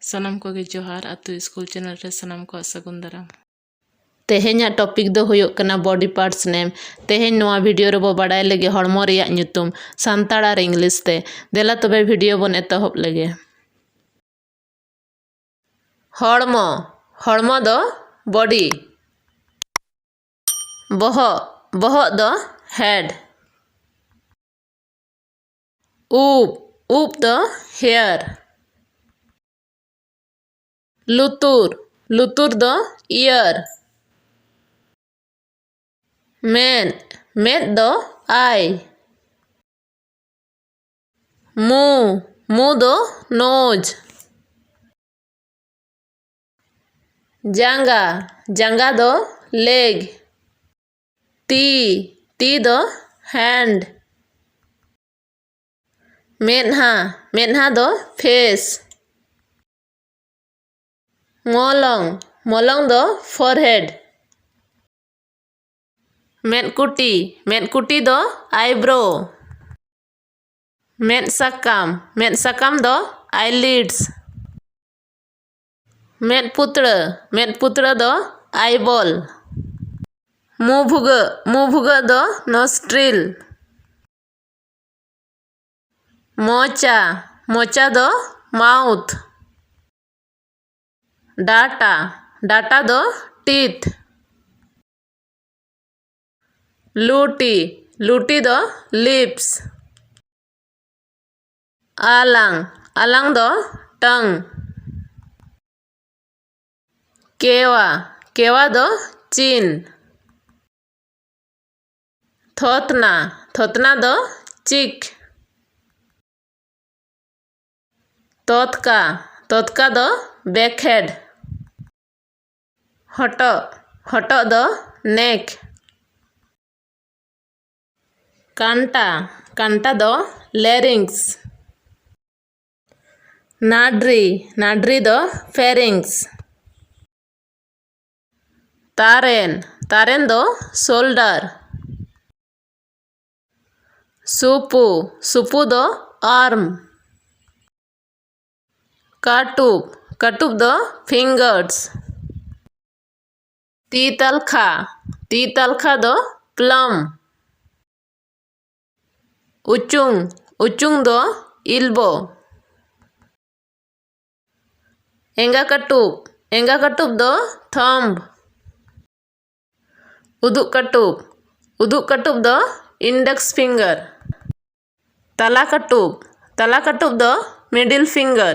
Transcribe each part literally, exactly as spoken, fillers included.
ᱥᱟᱱᱟᱢ ᱠᱚᱜᱮ ᱡᱚᱦᱟᱨ, ᱟᱛᱳ ᱥᱠᱩᱞ ᱪᱮᱱᱮᱞ ᱨᱮ ᱥᱟᱱᱟᱢ ᱠᱚᱣᱟᱜ ᱥᱟᱹᱜᱩᱱ ᱫᱟᱨᱟᱢ᱾ ᱛᱮᱦᱮᱧᱟᱜ ᱴᱚᱯᱤᱠ ᱫᱚ ᱦᱩᱭᱩᱜ ᱠᱟᱱᱟ ᱵᱚᱰᱤ ᱯᱟᱨᱴᱥ ᱱᱮᱢ᱾ ᱛᱮᱦᱮᱧ ᱱᱚᱣᱟ ᱵᱷᱤᱰᱤᱭᱳ ᱨᱮᱵᱚ ᱵᱟᱰᱟᱭ ᱞᱮᱜᱮ ᱦᱚᱲᱢᱚ ᱨᱮᱭᱟᱜ ᱧᱩᱛᱩᱢ ᱥᱟᱱᱛᱟᱲ ᱟᱨ ᱤᱝᱞᱤᱥ ᱛᱮ᱾ ᱫᱮᱞᱟ ᱛᱚᱵᱮ ᱵᱷᱤᱰᱤᱭᱳ ᱵᱚᱱ ᱮᱛᱚᱦᱚᱵ ᱞᱮᱜᱮ᱾ ᱦᱚᱲᱢᱚ, ᱦᱚᱲᱢᱚ ᱫᱚ ᱵᱚᱰᱤ᱾ ᱵᱚᱦᱚᱜ, ᱵᱚᱦᱚᱜ ᱫᱚ ᱦᱮᱰ᱾ ᱩᱵ, ᱩᱵ ᱫᱚ ᱦᱮᱭᱟᱨ᱾ ᱞᱩᱛᱩᱨ, ᱞᱩᱛᱩᱨ ᱫᱚ ᱤᱭᱟᱨ᱾ ᱢᱮᱫ, ᱢᱮᱫ ᱫᱚ ᱟᱭ᱾ ᱢᱩ, ᱢᱩ ᱫᱚ ᱱᱳᱡᱽ᱾ ᱡᱟᱸᱜᱟ, ᱡᱟᱸᱜᱟ ᱫᱚ ᱞᱮᱜᱽ᱾ ᱛᱤ, ᱛᱤ ᱫᱚ ᱦᱮᱱᱰ᱾ ᱢᱮᱫᱦᱟ, ᱢᱮᱫᱦᱟ ᱫᱚ ᱯᱷᱮᱥ᱾ ᱢᱚᱞᱚᱝ, ᱢᱚᱞᱚᱝ ᱫᱚ ᱯᱷᱚᱨᱦᱮᱰ᱾ ᱢᱮᱫᱠᱩᱴᱤ, ᱢᱮᱫᱠᱩᱴᱤ ᱫᱚ ᱟᱭᱵᱨᱳ᱾ ᱢᱮᱫ ᱥᱟᱠᱟᱢ, ᱢᱮᱫ ᱥᱟᱠᱟᱢ ᱫᱚ ᱟᱭᱞᱤᱰᱥ᱾ ᱢᱮᱫ ᱯᱩᱛᱲᱟᱹ, ᱢᱮᱫ ᱯᱩᱛᱲᱟᱹ ᱫᱚ ᱟᱭᱵᱚᱞ᱾ ᱢᱩ ᱵᱷᱩᱜᱟᱹᱜ, ᱢᱩ ᱵᱷᱩᱜᱟᱹᱜ ᱫᱚ ᱱᱚᱥᱴᱨᱤᱞ᱾ ᱢᱚᱪᱟ, ᱢᱚᱪᱟ ᱫᱚ ᱢᱟᱣᱩᱛᱷ᱾ ᱰᱟᱴᱟ, ᱰᱟᱴᱟ ᱫᱚ ᱴᱤᱛᱷ᱾ ᱞᱩᱴᱤ, ᱞᱩᱴᱤ ᱫᱚ ᱞᱤᱯᱥ᱾ ᱟᱞᱟᱝ, ᱟᱞᱟᱝ ᱫᱚ ᱴᱟᱝ᱾ ᱠᱮᱣᱟ, ᱠᱮᱣᱟ ᱫᱚ ᱪᱤᱱ᱾ ᱛᱷᱚᱛᱱᱟ, ᱛᱷᱚᱛᱱᱟ ᱫᱚ ᱪᱤᱠ᱾ ᱛᱚᱛᱠᱟ, ᱛᱚᱛᱠᱟ ᱫᱚ ᱵᱮᱠᱦᱮᱰ᱾ ᱦᱚᱴᱚᱜ, ᱦᱚᱴᱚᱜ ᱫᱚ ᱱᱮᱠ᱾ ᱠᱟᱱᱴᱟ, ᱠᱟᱱᱴᱟ ᱫᱚ ᱞᱮᱨᱤᱝᱥ᱾ ᱱᱟᱰᱨᱤ, ᱱᱟᱰᱨᱤ ᱫᱚ ᱯᱷᱮᱨᱤᱝᱥ᱾ ᱛᱟᱨᱮᱱ, ᱛᱟᱨᱮᱱ ᱫᱚ ᱥᱳᱞᱰᱟᱨ᱾ ᱥᱩᱯᱩ, ᱥᱩᱯᱩ ᱫᱚ ᱟᱨᱢ᱾ ᱠᱟᱹᱴᱩᱵ, ᱠᱟᱹᱴᱩᱵ ᱫᱚ fingers. ᱛᱤ ᱛᱟᱞᱠᱷᱟ, ᱛᱤ ᱛᱟᱞᱠᱷᱟ ᱫᱚ palm. ᱩᱪᱩᱝ, ᱩᱪᱩᱝ ᱫᱚ elbow. ᱮᱸᱜᱟ ᱠᱟᱹᱴᱩᱵ, ᱮᱸᱜᱟ ᱠᱟᱹᱴᱩᱵ ᱫᱚ thumb. ᱩᱫᱩᱜ ᱠᱟᱹᱴᱩᱵ, ᱩᱫᱩᱜ ᱠᱟᱹᱴᱩᱵ ᱫᱚ index finger. ᱛᱟᱞᱟ ᱠᱟᱹᱴᱩᱵ, ᱛᱟᱞᱟ ᱠᱟᱹᱴᱩᱵ ᱫᱚ middle finger.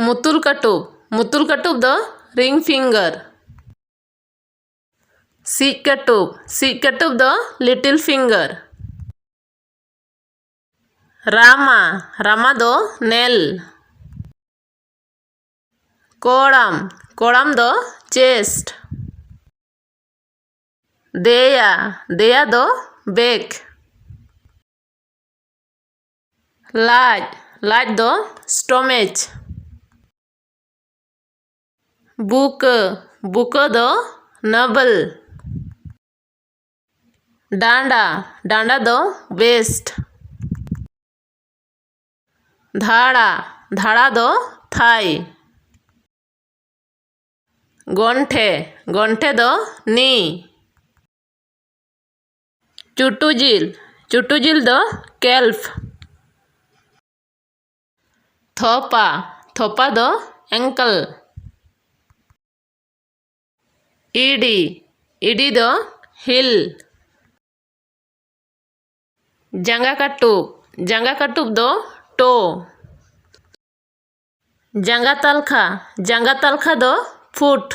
ᱢᱩᱛᱩᱞ ᱠᱟᱹᱴᱩᱵ, ᱢᱩᱛᱩᱞ ᱠᱟᱹᱴᱩᱵ ᱫᱚ ring finger. ᱥᱤᱡ ᱠᱟᱹᱴᱩᱵ, ᱥᱤᱡ ᱠᱟᱹᱴᱩᱵ ᱫᱚ little finger. ᱨᱟᱢᱟ, ᱨᱟᱢᱟ ᱫᱚ nail. ᱠᱚᱲᱟᱢ, ᱠᱚᱲᱟᱢ ᱫᱚ chest. ᱫᱮᱭᱟ, ᱫᱮᱭᱟ ᱫᱚ back. ᱞᱟᱡ, ᱞᱟᱡ ᱫᱚ stomach. ᱵᱩᱠᱟᱹ, ᱵᱩᱠᱟᱹ ᱫᱚ navel. ᱰᱟᱸᱰᱟ, ᱰᱟᱸᱰᱟ ᱫᱚ waist. ᱫᱷᱟᱲᱟ, ᱫᱷᱟᱲᱟ ᱫᱚ thigh. ᱜᱚᱱᱴᱷᱮ, ᱜᱚᱱᱴᱷᱮ ᱫᱚ knee. ᱪᱩᱴᱩ ᱡᱤᱞ, ᱪᱩᱴᱩ ᱡᱤᱞ ᱫᱚ calf. ᱛᱷᱚᱯᱟ, ᱛᱷᱚᱯᱟ ᱫᱚ ankle. ᱤᱰᱤ, ᱤᱰᱤ ᱫᱚ heel. ᱡᱟᱸᱜᱟ ᱠᱟᱹᱴᱩᱵ, ᱡᱟᱸᱜᱟ ᱠᱟᱹᱴᱩᱵ ᱫᱚ toe. ᱡᱟᱸᱜᱟ ᱛᱟᱞᱠᱷᱟ, ᱡᱟᱸᱜᱟ ᱛᱟᱞᱠᱷᱟ ᱫᱚ foot.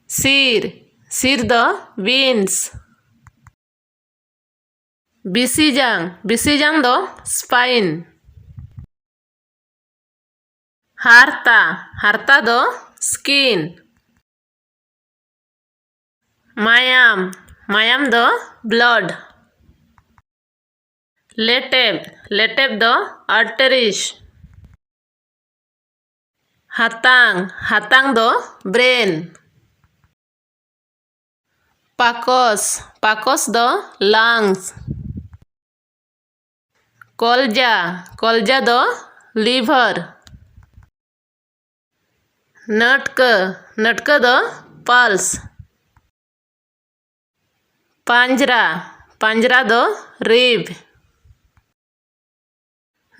ᱥᱤᱨ, ᱥᱤᱨ ᱫᱚ veins. ᱵᱤᱥᱤ ᱡᱟᱝ, ᱵᱤᱥᱤ ᱡᱟᱝ ᱫᱚ spine. ᱦᱟᱨᱛᱟ, ᱦᱟᱨᱛᱟ ᱫᱚ skin. ᱢᱟᱭᱟᱢ, ᱢᱟᱭᱟᱢ ᱫᱚ blood. ᱞᱮᱴᱮᱵ, ᱞᱮᱴᱮᱵ ᱫᱚ arteries. ᱦᱟᱛᱟᱝ, ᱦᱟᱛᱟᱝ ᱫᱚ brain. ᱯᱟᱠᱚᱥ, ᱯᱟᱠᱚᱥ ᱫᱚ lungs. ᱠᱚᱞᱡᱟ, ᱠᱚᱞᱡᱟ ᱫᱚ liver᱾ ᱱᱟᱹᱴᱠᱟᱹ, ᱱᱟᱹᱴᱠᱟᱹ ᱫᱚ pulse᱾ ᱯᱟᱸᱡᱽᱨᱟ, ᱯᱟᱸᱡᱽᱨᱟ ᱫᱚ rib᱾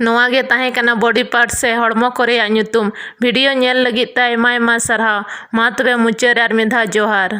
ᱱᱚᱣᱟ ᱜᱮ ᱛᱟᱦᱮᱸ ᱠᱟᱱᱟ body part ᱥᱮ ᱦᱚᱲᱢᱚ ᱠᱚ ᱨᱮᱭᱟᱜ ᱧᱩᱛᱩᱢ᱾ ᱵᱷᱤᱰᱤᱭᱳ ᱧᱮᱞ ᱞᱟᱹᱜᱤᱫ ᱛᱮ ᱟᱭᱢᱟ ᱟᱭᱢᱟ ᱥᱟᱨᱦᱟᱣ᱾ ᱢᱟ ᱛᱚᱵᱮ ᱢᱩᱪᱟᱹᱫ ᱨᱮ ᱟᱨ ᱢᱤᱫ ᱫᱷᱟᱣ ᱡᱚᱦᱟᱨ᱾